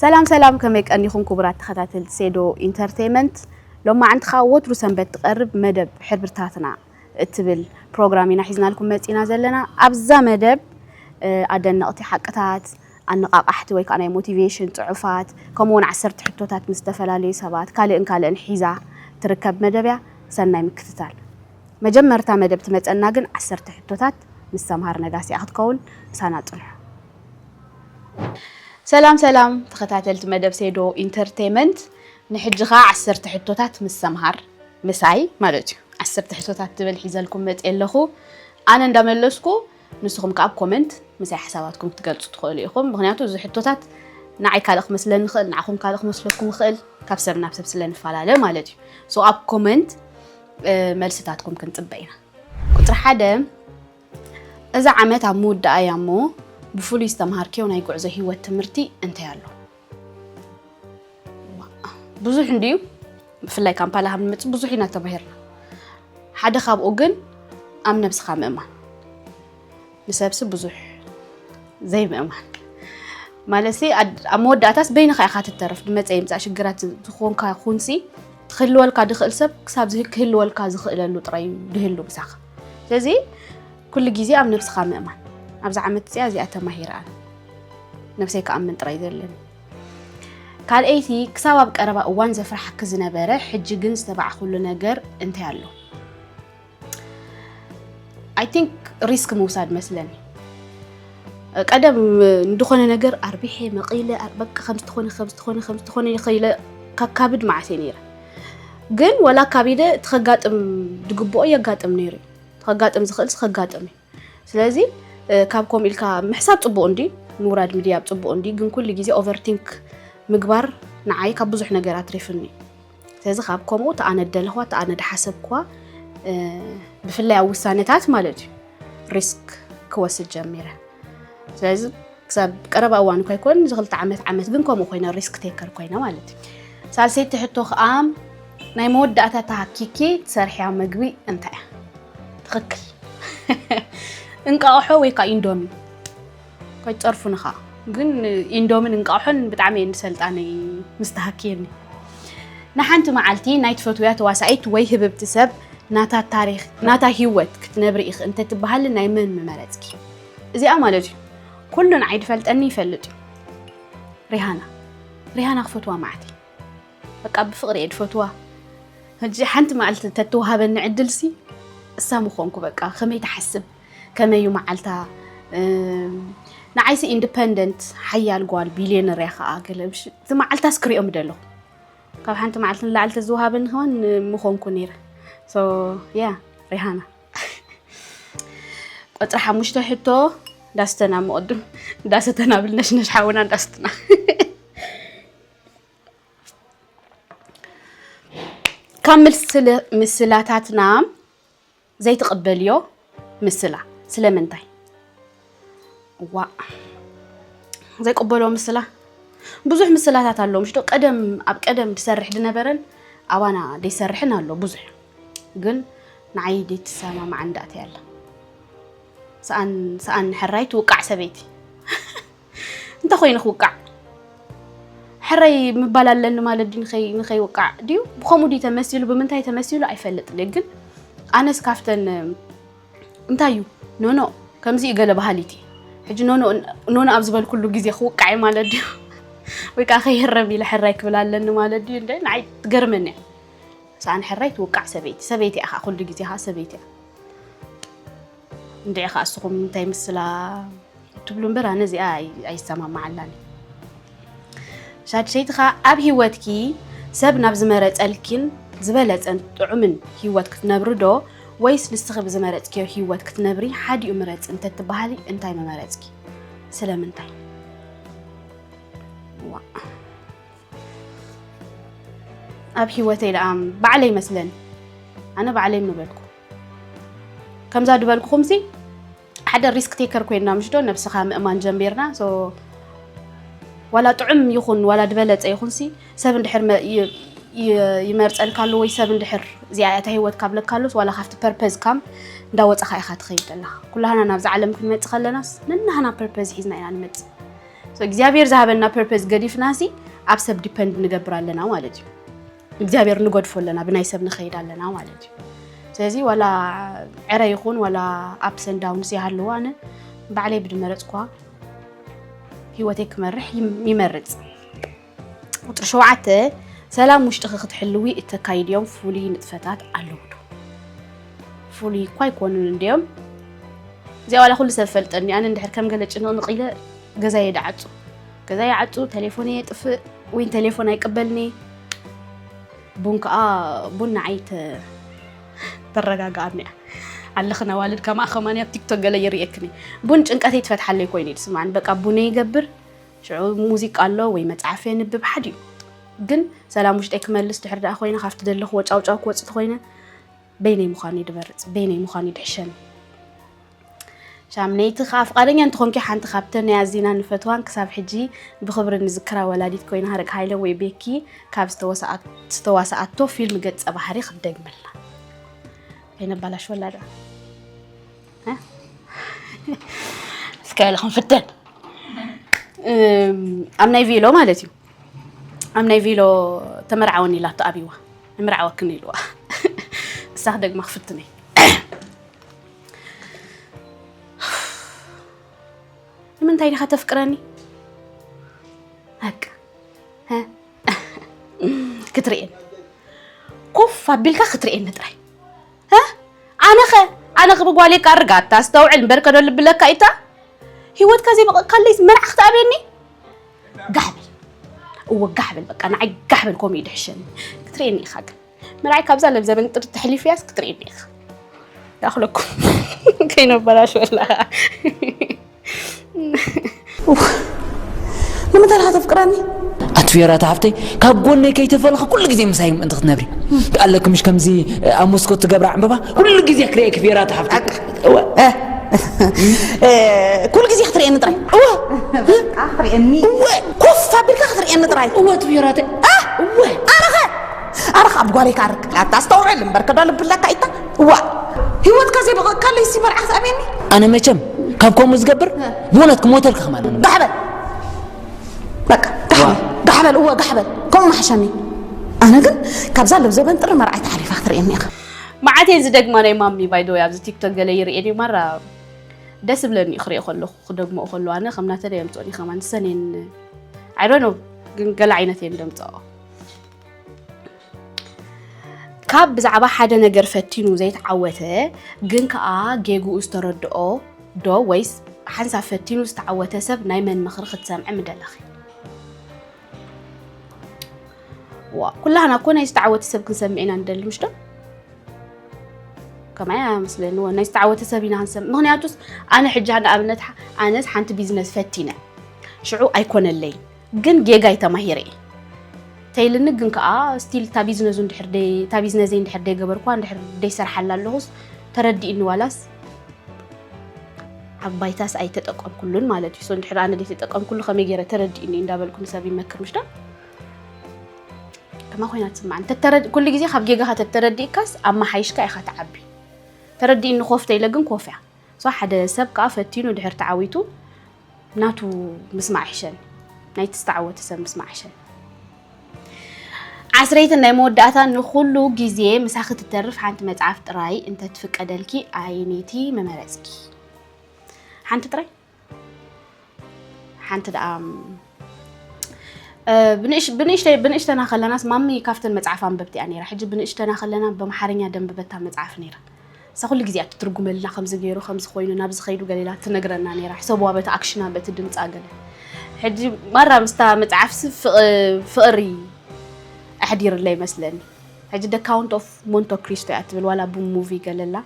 ሰላም ሰላም፣ ከመይ ቀኒኹም ክቡራት ተኸታተልቲ ሴዶ ኢንተርቴይመንት? ሎማዓንቲ ኸኣ ወትሩ ሰንበት ትቐርብ መደብ ሕርብርታትና እትብል ፕሮግራም ኢና ሒዝናልኩም መጺና ዘለና። ኣብዛ መደብ፣ እ፣ ኣደነቕቲ ሓቅታት፣ ኣነቓቓሕቲ ወይ ከዓ ናይ ሞቲቬሽን ጽሑፋት፣ ከምኡ እውን ዓሰርተ ሕቶታት ምስ ዝተፈላለዩ ሰባት፣ ካልእን ካልእን ሒዛ ትርከብ መደብ እያ። ሰናይ ምክትታል። መጀመርታ መደብ ትመጸና ግን ዓሰርተ ሕቶታት ምስ ሰምሃር ነጋሲ እያ ክትከውን። ምሳና ጽንሑ። ሰላም ሰላም ተኸታተልቲ መደብ ሴዶ ኢንተርቴይመንት፣ ንሕጂ ኸኣ ዓሰርተ ሕቶታት ምስ ሰምሃር፣ ምሳይ ማለት እዩ። ዓሰርተ ሕቶታት ትብል ሒዘልኩም መጽእ ኣለኹ። ኣነ እንዳመለስኩ ንስኹም ከኣ ኣብ ኮመንት ምሳይ ሓሳባትኩም ክትገልጹ ትኽእሉ ኢኹም። ምኽንያቱ እዚ ሕቶታት ንዓይ ካልእ ክመስለኒ ይኽእል፣ ንዓኹም ካልእ ክመስለኩም ይኽእል፣ ካብ ሰብ ናብ ሰብ ስለ ንፈላለ ማለት እዩ። ሶ ኣብ ኮመንት፣ እ፣ መልስታትኩም ክንጽበ ኢና። ቁጽሪ ሓደ፣ እዚ ዓመት ኣብ ምውዳእ እያ እሞ ብፍሉይ ዝተምሃርክዮ ናይ ጉዕዞ ህይወት ትምህርቲ እንታይ ኣሎ? ብዙሕ እንድዩ፣ ብፍላይ ካምፓላ ካብ ንመጽእ ብዙሕ ኢና ተማሂርና። ሓደ ካብኡ ግን ኣብ ነብስኻ ምእማን። ንሰብሲ ብዙሕ ዘይምእማን። ማለትሲ ኣድ-፣ ኣብ መወዳእታስ በይንኻ ኢኻ ትተርፍ። ብመጸ ይምጻእ ሽግራት ዝ-፣ ዝኾንካ ኩንሲ ትኽልወልካ ድኽእል ሰብ ክሳብ ዝህ-፣ ክህልወልካ ዝኽእለሉ ጥራይ እዩ ድህሉ ምሳኻ። ስለዚ ኩሉ ግዜ ኣብ ነብስኻ ምእማን። ኣብዛ ዓመት እዚኣ እዚኣ ተማሂረ ኣነ። ነብሰይ ክኣምን ጥራይ ዘለኒ። ካልኣይቲ፣ ክሳብ ኣብ ቀረባ እዋን ዘፍርሓኪ ዝነበረ ሕጂ ግን ዝተባዕኹሉ ነገር እንታይ ኣሎ? I think ሪስክ ምውሳድ መስለኒ። ቀደም ንድኾነ ነገር ኣርቢሐ መቒለ ኣር-፣ በቃ ከምዝትኾነ ከምዝትኾነ ከምዝትኾነ ኢለ ከካብድ መዓት እየ ነይረ። ግን ወላ ካቢደ እቲ ከጋጥም ዝግብኦ የጋጥም ነይሩ እዩ። እቲ ከጋጥም ዝኽእል ከጋጥም እዩ። ስለዚ፣ እ፣ ካብ ከምኡ ኢልካ ምሕሳብ ጽቡቕ እንዲ፣ ምውራድ ምድያብ ጽቡቕ እንዲ፣ ግን ኩሉ ግዜ ኦቨርቲንክ ምግባር ንዓይ ካብ ብዙሕ ነገር ኣትሪፍኒ። ስለዚ ካብ ከምኡ፣ እቲ ኣነ ደለኽዋ፣ እቲ ኣነ ድሓሰብክዋ፣ እ፣ ብፍላይ ኣብ ውሳነታት ማለት እዩ፣ ሪስክ ክወስድ ጀሚረ። ስለዚ ክሳብ ቀረባ እዋን እኳ ኣይኮን፣ እዚ ክልተ ዓመት ዓመት ግን ከምኡ ኮይነ፣ ሪስክ ቴከር ኮይነ ማለት እዩ። ሳልሰይቲ ሕቶ ከኣ፣ ናይ መወዳእታ ተሃኪኪ ትሰርሕያ መግቢ እንታይ እያ? ትኽክል። እንቃቑሖ ወይ ከዓ ኢንዶሚ። ከይትጸርፉኒ ኸዓ። ግን ኢንዶምን እንቃቑሖን ብጣዕሚ እየን ዝሰልጣነይ ምስ ተሃክየኒ። ንሓንቲ መዓልቲ ናይ ትፈትውያ ተዋሳኢት ወይ ህብብቲ ሰብ ናታ ታሪኽ፣ ናታ ህይወት ክትነብሪ ኢኺ እንተትበሃሊ ናይ መን ምመረጽኪ? እዚኣ ማለት እዩ። ኩሉ ንዓይ ድፈልጠኒ ይፈልጥ እዩ። ሪሃና። ሪሃና ክፈትዋ መዓት እየ። በቃ ብፍቕሪ እየ ድፈትዋ። ሕጂ ሓንቲ መዓልቲ እንተትወሃበኒ ዕድልሲ እሳ ምኾንኩ። በቃ ከመይ ትሓስብ፣ ከመይ እዩ መዓልታ፣ እም፣ ንዓይሲ ኢንዲፐንደንት ሓያል ጓል ቢልዮነር እያ ኸዓ ገለ ምሽ-፣ እቲ መዓልታስ ክሪኦም ደለኹ። ካብ ሓንቲ መዓልቲ ንላዕሊ ተዝወሃበኒ ከማን ምኾንኩ ነይረ። ሶ፣ ያ፣ ሪሃና። ቆጽሪ ሓሙሽተ ሕቶ፣ ዳስተና መቐድም፣ ዳሰተና ብል ነሽነሽ ሓውና ዳስትና። ካብ ምስል-፣ ምስላታትና ዘይትቕበልዮ ምስላ ስለምንታይ? ዋእ፣ ዘይቅበሎ ምስላ ብዙሕ ምስላታት ኣሎ፣ ምሽ ዶ? ቀደም፣ ኣብ ቀደም ድሰርሕ ድነበረን ኣባና ደይሰርሕን ኣሎ ብዙሕ። ግን ንዓይ ደይትሰማማዓን ዳእተያ ኣላ። ሰኣን፣ ሰኣን ሕራይ ትውቃዕ ሰበይቲ። እንታይ ኮይኑ ክውቃዕ? ሕራይ ምባል ኣለኒ ማለት ድዩ ንኸይ-፣ ንኸይውቃዕ ድዩ? ብኸምኡ ድዩ ተመሲሉ? ብምንታይ ተመሲሉ? ኣይፈልጥን እየ። ግን ኣነስ ካፍተን እንታይ እዩ? ኖኖ፣ ከምዚ እዩ ገለ በሃሊት እየ። ሕጂ ኖኖ፣ ኖኖ ኣብ ዝበልኩሉ ግዜ ክውቃዕ እየ ማለት ድዩ? ወይ ከዓ ከይህረም ኢለ ሕራይ ክብል ኣለኒ ማለት ድዩ? እንደ ንዓይ ትገርመኒ እያ። ሰኣን ሕራይ ትውቃዕ ሰበይቲ። ሰበይቲ እያ ኸዓ፣ ኩሉ ግዜ ኸዓ ሰበይቲ እያ። እንድዒ ኸዓ እስኹም እንታይ ምስላ ትብሉ እምበር፣ ኣነ እዚኣ ኣይ-፣ ኣይሰማማዓላን። ሻድሸይቲ ኸዓ፣ ኣብ ህይወትኪ ሰብ ናብ ዝመረጸልኪን ዝበለጸን ጥዑምን ህይወት ክትነብሪ ዶ፣ ወይስ ንስኺ ብዝመረጽክዮ ህይወት ክትነብሪ ሓዲኡ ምረጺ እንተትበሃሊ እንታይ ምመረጽኪ? ስለምንታይ? ዋእ። ኣብ ህይወተይ ደኣ ባዕለይ መስለኒ። ኣነ ባዕለይ ምበልኩ። ከምዛ ድበልኩኹምሲ ሓደ ሪስክ ቴከር ኮይንና ምሽ ዶ ነብስኻ ምእማን ጀሚርና። ሶ ዋላ ጥዑም ይኹን ዋላ ድበለጸ ይኹንሲ ሰብ እንድሕር መ-፣ ይ-፣ ይ-፣ ይመርጸልካ ኣሎ ወይ ሰብ እንድሕር እዚኣ እያ እታ ህይወት ካብለካ ኣሎስ ዋላ ካብቲ ፐርፐዝ ካም እንዳወጻኻ ኢኻ ትኸይድ ዘለኻ። ኩላህና ናብዛ ዓለም ክንመጽእ ከለናስ ነናህና ፐርፐዝ ሒዝና ኢና ንመጽእ። እግዚኣብሔር ዝሃበና ፐርፐስ ገዲፍናሲ ኣብ ሰብ ዲፐንድ ንገብር ኣለና ማለት እዩ። እግዚኣብሔር ንገድፎ ኣለና፣ ብናይ ሰብ ንኸይድ ኣለና ማለት እዩ። ስለዚ ዋላ ዕረ ይኹን ዋላ ኣፕስ ን ዳውንስ ይሃለዎ ኣነ ባዕለይ ብድመረፅኳ ህይወተይ ክመርሕ ይመርፅ። ቁፅሪ ሸውዓተ፣ ሰላም ውሽጥኺ ክትሕልዊ እተካይድዮም ፍሉይ ንጥፈታት ኣለዉ ዶ? ፍሉይ እኳ ኣይኮኑን እንድዮም። እዚኣ ዋላ ኩሉ ሰብ ፈልጠኒ ኣነ እንድሕር ከም ገለ ጭንቕንቕ ኢለ ገዛየ ድዓፁ። ገዛየ ዓፁ፣ ተሌፎነይ የጥፍእ፣ ወይን ተሌፎን ኣይቅበልኒ። ቡን ከዓ ቡን ንዓይ ተረጋግኣኒ እያ። ኣለኽን ኣዋልድ ከማኣ ከማን ኣብ ቲክቶክ ገለ ይርእየክን እየ። ቡን ጭንቀተይ ትፈትሓለይ ኮይኑ እዩ ዝስምዓኒ። በቃ ቡነይ ይገብር፣ ሽዑ ሙዚቃ ኣሎ ወይ መፅሓፍ የንብብ፣ ሓዲኡ ግን ሰላም ውሽጠይ ክመልስ ድሕር ደኣ ኮይነ ካብቲ ዘለኽዎ ጫውጫው ክወፅእ ተኮይነ በይነይ ምዃን እዩ ድመርፅ፣ በይነይ ምዃን እዩ ድሕሸኒ። ሻምነይቲ ከዓ ፍቓደኛ እንተኾንኪ ሓንቲ ካብተን ናይ ኣዚና ንፈትዋን ክሳብ ሕጂ ብኽብሪ ንዝክራ ወላዲት ኮይና ሃረግ ሃይለ ወይ ቤኪ ካብ ዝተወሰኣት- ዝተዋሰኣቶ ፊልም ገፀ ባህሪ ክትደግመልና። ከይነባላሽወላ ደኣ እስከ ክንፍተን ኣብ ናይ ቬሎ ማለት እዩ። ኣብ ናይ ቬሎ ተመርዓወኒ ኢላቶ ኣብይዋ ንምርዓወክን ኢልዋ እሳኽ ደግማ ክፍትነይ ንምንታይ ዲኻ ተፍቅረኒ በቃ ክትርእየኒ ኮፍ ኣቢልካ ክትርእየኒ ጥራይ ኣነኸ ኣነኸ ብጓሌ ካርጋ ኣታስተውዕል እምበር ከዶ ልብለካ ኢታ ህይወትካ ዘይበቐካለይ መርዓ ክትኣብየኒ ጋሕብል እወ ጋሕብል በቃ ንዓይ ጋሕብል ከምኡ ይድሕሸኒ ክትርእየኒ ኢኻ ግን ምርዓይ ካብዛ ለብዘበን ጥሪ ተሕሊፍያስ ክትርእየኒ ኢኻ ዳእኽለኩም ከይነበላሽ ወላ ንምንታይ ኢኻ ተፍቅረኒ? ኣቲ ፊዮራታ ሓፍተይ ካብ ጎነይ ከይተፈልኺ ኩሉ ግዜ ምሳይ ምእንቲ ክትነብሪ ኣለኪ ምሽ ከምዚ ኣብ ሞስኮ ትገብራ ዕምበባ ኩሉ ግዜ ክርእየኪ ፊዮራታ ሓፍተይ ኩሉ ግዜ ክትርእየኒ ጥራይ እወ ክትርእየኒ እወ ኮፍ ኣቢልካ ክትርእየኒ ጥራይ እወ ኣቲ ፊዮራታ እወ ኣረኸ ኣረኸ ኣብ ጓለይ ካርክ ኣታ ኣስተውዕል እምበር ከዳ ልብለካ ኢታ እዋ ሂወትካ ዘይበቐካለይ ሲ መርዓ ክትኣብየኒ ኣነ መቸም ካብ ከምኡ ዝገብር ብእውነት ክሞተልካ ከማን ጋሕበል በቃ ጋሕበል ጋሕበል እወ ጋሕበል ከምኡ ማሕሸኒ ኣነ ግን ካብዛ ለብዘበን ጥሪ መርዓይ ተሓሊፋ ክትርእየኒ ኢኻ መዓት እየን ዝደግማ ናይ ማሚ ባይደወይ ኣብዚ ቲክቶክ ገለ ይርእየን እዩ ማራ ደስ ብለኒ እዩ ክርእዮ ከለኹ ክደግመኦ ከለዋ ኣነ ከም ናተን እየምፅኦን እዩ ከማን ንሰን እየን I don't know ግን ገለ ዓይነት እየን ደምፅኦ ካብ ብዛዕባ ሓደ ነገር ፈቲኑ ዘይተዓወተ ግን ከኣ ጌግኡ ዝተረድኦ ዶ ወይስ ሓንሳብ ፈቲኑ ዝተዓወተ ሰብ ናይ መን ምኽሪ ክትሰምዒ ምደለኺ? ዋ ኩላህና እኮ ናይ ዝተዓወተ ሰብ ክንሰምዕ ኢና ንደሊ ምሽ ዶ? ከማይ ኣመስለኒ ናይ ዝተዓወተ ሰብ ኢና ክንሰምዕ ምኽንያቱስ ኣነ ሕጂ ንኣብነት ኣነስ ሓንቲ ቢዝነስ ፈቲነ ሽዑ ኣይኮነለይን ግን ጌጋይ ተማሂረ እየ ተይልኒ ግን ከዓ ስቲል እታ ቢዝነዙ እንድሕር ደይ እታ ቢዝነዘይ እንድሕር ደይገበርኳ እንድሕር ደይሰርሓላ ኣለኹስ ተረዲእኒ ዋላስ ኣብ ባይታስ ኣይተጠቀምኩሉን ማለት እዩ so እንድሕር ኣነ ደይተጠቀምኩሉ ከመይ ገይረ ተረዲእኒ እንዳበልኩ ንሰብ ይመክር ምሽ ዶ ከማ ኮይና ትስማዕኒ ተተረድ ኩሉ ግዜ ካብ ጌጋኻ ተተረዲእካስ ኣመሓይሽካ ኢኻ ትዓቢ ተረዲእኒ ኮፍ ተይለ ግን ኮፍ እያ so ሓደ ሰብ ከዓ ፈቲኑ ድሕር ተዓዊቱ ናቱ ምስማዕ ይሕሸኒ ናይቲ ዝተዓወተ ሰብ ምስማዕ ይሕሸኒ ዓስረይትን ናይ መወዳእታ ንኩሉ ግዜ ምሳኺ ትተርፍ ሓንቲ መፅሓፍ ጥራይ እንተትፍቀደልኪ ኣየነይቲ ምመረፅኪ ሓንቲ ጥራይ ሓንቲ ደኣ ብንእሽተና ከለናስ ማሚ ካብተን መፅሓፍ ኣንበብቲ እያ ነይራ ሕጂ ብንእሽተና ከለና በምሓርኛ ደንብበታ መፅሓፍ ነይራ እሳ ኩሉ ግዜ እያ ትትርጉመልና ከምዚ ገይሩ ከምዚ ኮይኑ ናብዚ ከይዱ ገለ ኢላ ትነግረና ነይራ ሕሰብዋ በቲ ኣክሽና በቲ ድምፃ ገለ ሕጂ ማራ ምስታ መፅሓፍሲ ፍቕሪ ኣሕዲርለይ መስለኒ ሕጂ the count of Monte Cristo እያ ትብል ዋላ ብሙቪ ገለላ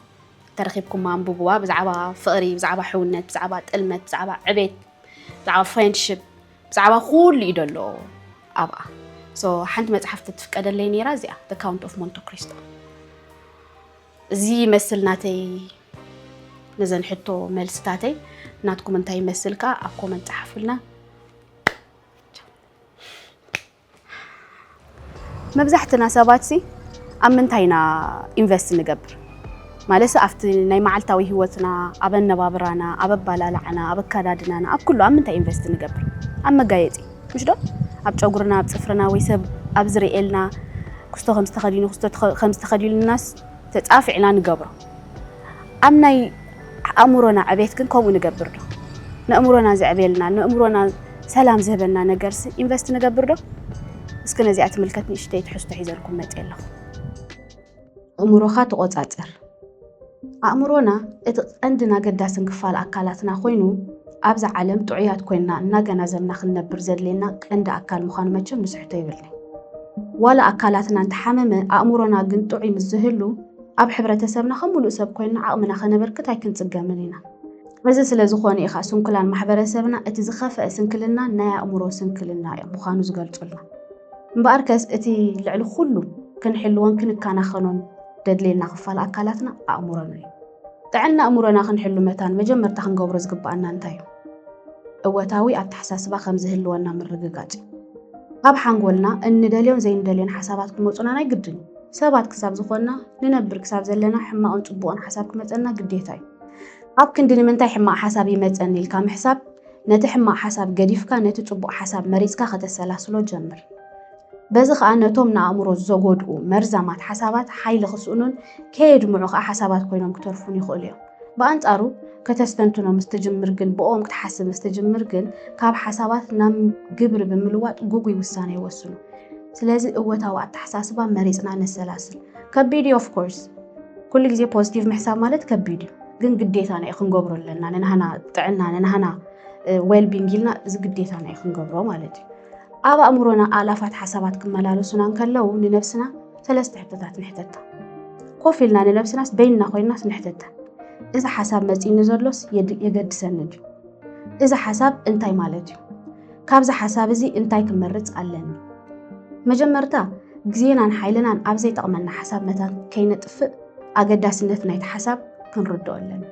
ተረኺብኩማ ኣንብብዋ ብዛዕባ ፍቕሪ ብዛዕባ ሕውነት ብዛዕባ ጥልመት ብዛዕባ ዕቤት ብዛዕባ ፍሬንድሽፕ ብዛዕባ ኩሉ እዩ ደሎ ኣብኣ so ሓንቲ መፅሓፍ ተትፍቀደለይ ነይራ እዚኣ the count of Monte Cristo እዚ ይመስል ናተይ ነዘን ሕቶ መልስታተይ ናትኩም እንታይ ይመስል ከዓ ኣብ ኮመንት ፀሓፉልና መብዛሕትና ሰባት ሲ ኣብ ምንታይ ኢና ኢንቨስት ንገብር ማለት ኣብቲ ናይ መዓልታዊ ህይወትና ኣብ ኣነባብራና ኣብ ኣባላልዓና ኣብ ኣካዳድናና ኣብ ኩሉ ኣብ ምንታይ ኢንቨስት ንገብር ኣብ መጋየፂ፣ ምሽ ዶ? ኣብ ጨጉርና፣ ኣብ ፅፍርና፣ ወይ ሰብ ኣብ ዝርእየልና ክስቶ ከም ዝተኸዲኑ፣ ክስቶ ተኸ- ከም ዝተኸዲሉናስ ተፃፊዕና ንገብሮ። ኣብ ናይ ኣእምሮና ዕቤት ግን ከምኡ ንገብር ዶ? ንእምሮና ዘዕብየልና፣ ንእምሮና ሰላም ዝህበና ነገርስ ኢንቨስት ንገብር ዶ? እስኪ ነዚኣ ትምልከት ንእሽተይ ትሕዝቶ ሒዘልኩም መፅየ ኣለኹ። ኣእምሮኻ ተቖጻጸር። ኣእምሮና እቲ ቀንድን ኣገዳስን ክፋል ኣካላትና ኮይኑ፣ ኣብዛ ዓለም ጥዑያት ኮይንና እናገናዘብና ክንነብር ዘድልየና ቀንዲ ኣካል ምዃኑ መቸም ንስሕቶ የብልናይ። ዋላ ኣካላትና እንተሓመመ ኣእምሮና ግን ጥዑይ ምስ ዝህሉ፣ ኣብ ሕብረተሰብና ከም ምሉእ ሰብ ኮይንና ዓቕምና ከነበርክት ኣይክንጽገምን ኢና። እዚ ስለ ዝኾነ ኢኻ ስንኩላን ማሕበረሰብና እቲ ዝኸፍአ ስንክልና ናይ ኣእምሮ ስንክልና እዩ ምዃኑ ዝገልጹልና። እምበኣርከስ እቲ ልዕሊ ኩሉ ክንሕልዎን ክንከናኸኖን ደድልየና ክፋል ኣካላትና ኣእምሮና እዩ። ጥዕና ኣእምሮና ክንሕሉ መታን መጀመርታ ክንገብሮ ዝግብኣና እንታይ እዩ? እወታዊ ኣተሓሳስባ ከም ዝህልወና ምርግጋጽ እዩ። ካብ ሓንጎልና እንደልዮን ዘይንደልዮን ሓሳባት ክመጹና ናይ ግድን እዩ። ሰባት ክሳብ ዝኾንና፣ ንነብር ክሳብ ዘለና ሕማቕን ጽቡቕን ሓሳብ ክመጸና ግዴታ እዩ። ኣብ ክንዲ ንምንታይ ሕማቕ ሓሳብ ይመጸኒ ኢልካ ምሕሳብ፣ ነቲ ሕማቕ ሓሳብ ገዲፍካ ነቲ ጽቡቕ ሓሳብ መሪጽካ ከተሰላስሎ ጀምር። በዚ ኸኣ ነቶም ንኣእምሮ ዘጎድኡ መርዛማት ሓሳባት ሓይሊ ክስእኑን ከየድምዑ ኸኣ ሓሳባት ኮይኖም ክተርፉን ይኽእሉ እዮም። ብኣንጻሩ ከተስተንትኖ ምስ ትጅምር ግን፣ ብኦም ክትሓስብ ምስ ትጅምር ግን፣ ካብ ሓሳባት ናብ ግብሪ ብምልዋጥ ግጉይ ውሳነ ይወስኑ። ስለዚ እወታዊ ኣተሓሳስባ መሪጽና ነሰላስል። ከቢድ እዩ of course። ኩሉ ግዜ ፖዚቲቭ ምሕሳብ ማለት ከቢድ እዩ፣ ግን ግዴታና እዩ ክንገብሮ ኣለና። ንናህና ጥዕና፣ ንናህና well being ኢልና እዚ ግዴታና እዩ ክንገብሮ ማለት እዩ። ኣብ ኣእምሮና ኣላፋት ሓሳባት ክመላለሱና እንከለዉ ንነብስና ሰለስተ ሕቶታት ንሕተታ። ኮፍ ኢልና ንነብስናስ በይንና ኮይንናስ ንሕተታ። እዚ ሓሳብ መጺእኒ ዘሎስ የድ- የገድሰኒ ድዩ? እዚ ሓሳብ እንታይ ማለት እዩ? ካብዚ ሓሳብ እዚ እንታይ ክመርጽ ኣለኒ? መጀመርታ ግዜናን ሓይልናን ኣብ ዘይጠቕመና ሓሳብ መታን ከይነጥፍእ ኣገዳስነት ናይቲ ሓሳብ ክንርድኦ ኣለና።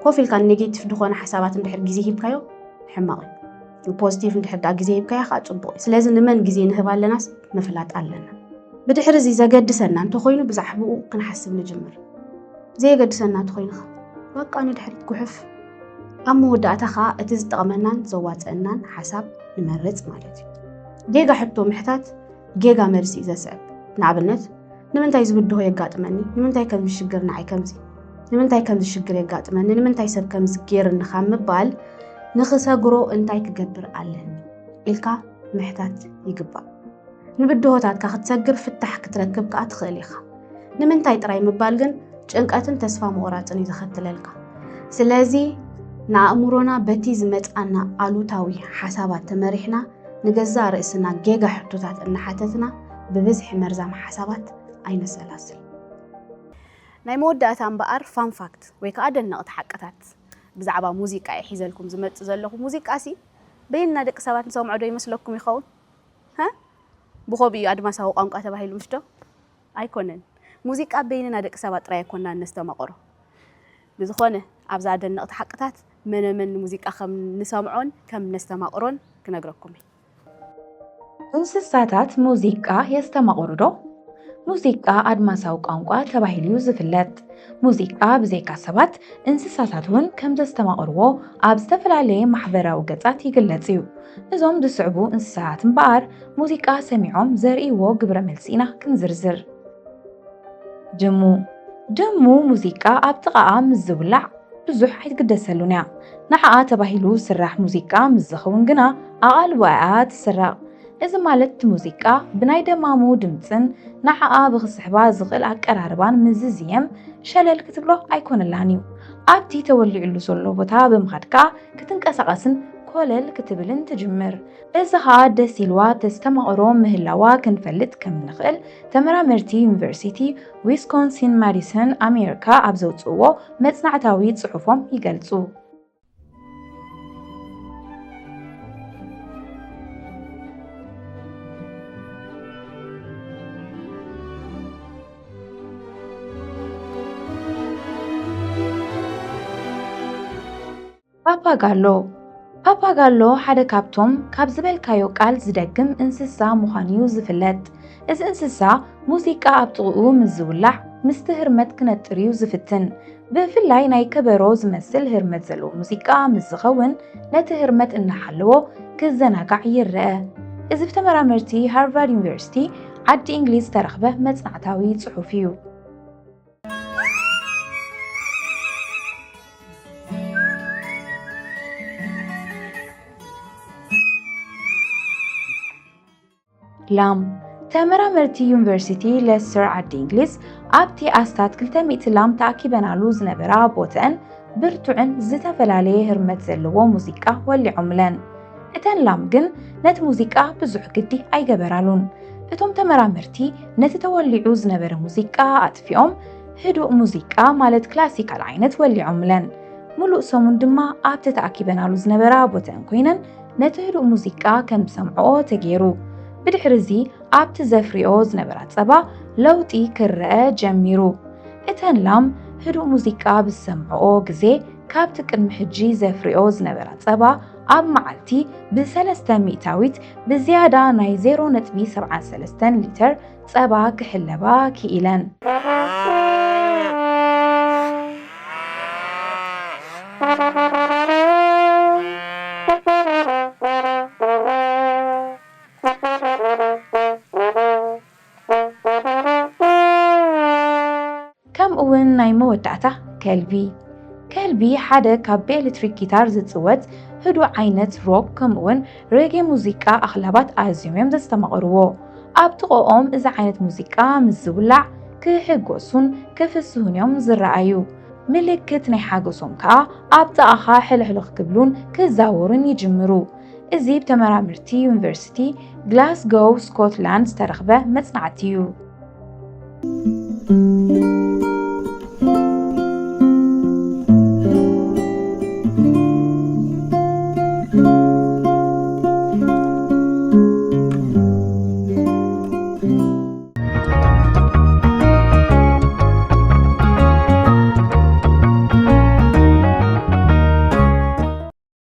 ኮፍ ኢልካ ኔጌቲቭ ዝኾነ ሓሳባት እንድሕር ግዜ ሂብካዮ ሕማቕ እዩ። ፖዚቲቭ እንድሕር ደኣ ግዜ ሂብካዮ ከዓ ጽቡቕ እዩ። ስለዚ ንመን ግዜ ንህብ ኣለናስ ምፍላጥ ኣለና። ብድሕሪ እዚ ዘገድሰና እንተኾይኑ ብዛዕባኡ ክንሓስብ ንጅምር። ዘየገድሰና እንተኾይኑ ኸ በቃ ንድሕሪት ጉሕፍ። ኣብ መወዳእታ ኸኣ እቲ ዝጠቕመናን ዘዋጽአናን ሓሳብ ንመርጽ ማለት እዩ። ጌጋ ሕቶ ምሕታት ጌጋ መልሲ እዩ ዘስዕብ። ንኣብነት፣ ንምንታይ እዚ ብድሆ የጋጥመኒ? ንምንታይ ከምዚ ሽግር ንዓይ ከምዚ? ንምንታይ ከምዚ ሽግር የጋጥመኒ? ንምንታይ ሰብ ከምዚ ገይርኒ ካብ ምባል ንኽሰግሮ እንታይ ክገብር ኣለኒ? ኢልካ ምሕታት ይግባእ። ንብድሆታትካ ክትሰግር ፍታሕ ክትረክብ ከኣ ትኽእል ኢኻ። ንምንታይ ጥራይ ምባል ግን ጭንቀትን ተስፋ ምቑራጽን እዩ ዘኸትለልካ። ስለዚ ንኣእምሮና በቲ ዝመጽኣና ኣሉታዊ ሓሳባት ተመሪሕና ንገዛእ ርእስና ጌጋ ሕቶታት እናሓተትና ብብዝሒ መርዛም ሓሳባት ኣይነሰላስል። ናይ መወዳእታ እምበኣር ፋን ፋክት ወይ ከዓ ኣደነቕቲ ሓቅታት ብዛዕባ ሙዚቃ እየ ሒዘልኩም ዝመጽእ ዘለኹ። ሙዚቃሲ በይንና ደቂ ሰባት ንሰምዖ ዶ ይመስለኩም ይኸውን? ሃ? ብኸምኡ እዩ ኣድማሳዊ ቋንቋ ተባሂሉ ምሽ ዶ? ኣይኮነን። ሙዚቃ በይንና ደቂ ሰባት ጥራይ ኣይኮንናን ነስተማቕሮ። ብዝኾነ ኣብዛ ኣደነቕቲ ሓቅታት መነመን ንሙዚቃ ከም ንሰምዖን ከም ነስተማቕሮን ክነግረኩም እየ። እንስሳታት ሙዚቃ የስተማቕሩ ዶ? ሙዚቃ ኣድማሳዊ ቋንቋ ተባሂሉ እዩ ዝፍለጥ። ሙዚቃ ብዘይካ ሰባት፣ እንስሳታት እውን ከም ዘስተማቕርዎ ኣብ ዝተፈላለየ ማሕበራዊ ገጻት ይግለጽ እዩ። እዞም ዝስዕቡ እንስሳታት እምበኣር ሙዚቃ ሰሚዖም ዘርእይዎ ግብረ መልሲ ኢና ክንዝርዝር። ድሙ። ድሙ ሙዚቃ ኣብ ጥቓኣ ምስ ዝውላዕ ብዙሕ ኣይትግደሰሉን እያ። ንዓኣ ተባሂሉ ዝስራሕ ሙዚቃ ምስ ዝኸውን ግና ኣቓልቦኣ እያ ትስረቕ። እዚ ማለት እቲ ሙዚቃ ብናይ ደማሙ ድምጽን ንዓኣ ብኽስሕባ ዝኽእል ኣቀራርባን ምስ ዝዝየም ሸለል ክትብሎ ኣይኮነላን እዩ። ኣብቲ ተወሊዕሉ ዘሎ ቦታ ብምኻድ ከኣ ክትንቀሳቐስን ኮለል ክትብልን ትጅምር። እዚ ኸኣ ደስ ኢልዋ ተስተማቕሮ ምህላዋ ክንፈልጥ ከም ንኽእል ተመራመርቲ ዩኒቨርሲቲ ዊስኮንሲን ማዲሰን ኣሜሪካ ኣብ ዘውፅእዎ መጽናዕታዊ ጽሑፎም ይገልጹ። ፓፓጋሎ። ፓፓጋሎ ሓደ ካብቶም ካብ ዝበልካዮ ቃል ዝደግም እንስሳ ምዃኑ እዩ ዝፍለጥ። እዚ እንስሳ ሙዚቃ ኣብ ጥቕኡ ምስ ዝውላዕ ምስቲ ህርመት ክነጥር እዩ ዝፍትን። ብፍላይ ናይ ከበሮ ዝመስል ህርመት ዘለዎ ሙዚቃ ምስ ዝኸውን ነቲ ህርመት እናሓለዎ ክዘናጋዕ ይረአ። እዚ ብተመራመርቲ ሃርቫርድ ዩኒቨርሲቲ ዓዲ እንግሊዝ ዝተረኽበ መጽናዕታዊ ጽሑፍ እዩ። ላም። ተመራመርቲ ዩኒቨርሲቲ ሌስተር ዓዲ እንግሊዝ ኣብቲ ኣስታት ክልተ ሚእቲ ላም ተኣኪበናሉ ዝነበራ ቦተአን ብርቱዕን ዝተፈላለየ ህርመት ዘለዎ ሙዚቃ ወሊዖምለን። እተን ላም ግን ነቲ ሙዚቃ ብዙሕ ግዲ ኣይገበራሉን። እቶም ተመራመርቲ ነቲ ተወሊዑ ዝነበረ ሙዚቃ ኣጥፊኦም ህዱእ ሙዚቃ ማለት ክላሲካል ዓይነት ወሊዖምለን። ሙሉእ ሰሙን ድማ ኣብቲ ተኣኪበናሉ ዝነበራ ቦተአን ኮይነን ነቲ ህዱእ ሙዚቃ ከም ዝሰምዕኦ ተገይሩ። ብድሕሪ እዚ ኣብቲ ዘፍርዮ ዝነበራ ጸባ ለውጢ ክረአ ጀሚሩ። እተን ላም ህዱእ ሙዚቃ ብዝሰምዕኦ ግዜ ካብቲ ቅድሚ ሕጂ ዘፍርዮ ዝነበራ ጸባ ኣብ መዓልቲ ብሰለስተ ሚእታዊት ብዝያዳ ናይ ዜሮ ነጥቢ ሰብዓ ሰለስተ ሊተር ጸባ ክሕለባ ክኢለን። ከምኡ እውን ናይ መወዳእታ ከልቢ። ከልቢ ሓደ ካብ ብኤሌክትሪክ ጊታር ዝጽወት ህዱእ ዓይነት ሮክ ከምኡ እውን ሬጌ ሙዚቃ ኣኽላባት ኣዝዮም እዮም ዘስተማቕርዎ። ኣብ ጥቕኦም እዚ ዓይነት ሙዚቃ ምስ ዝውላዕ ክሕጎሱን ክፍስሁን እዮም ዝረኣዩ። ምልክት ናይ ሓጎሶም ከኣ ኣብ ጥቓኻ ሕልሕልኽ ክብሉን ክዛወሩን ይጅምሩ። እዚ ብተመራመርቲ ዩኒቨርሲቲ ግላስጎው ስኮትላንድ ዝተረኽበ መጽናዕቲ እዩ።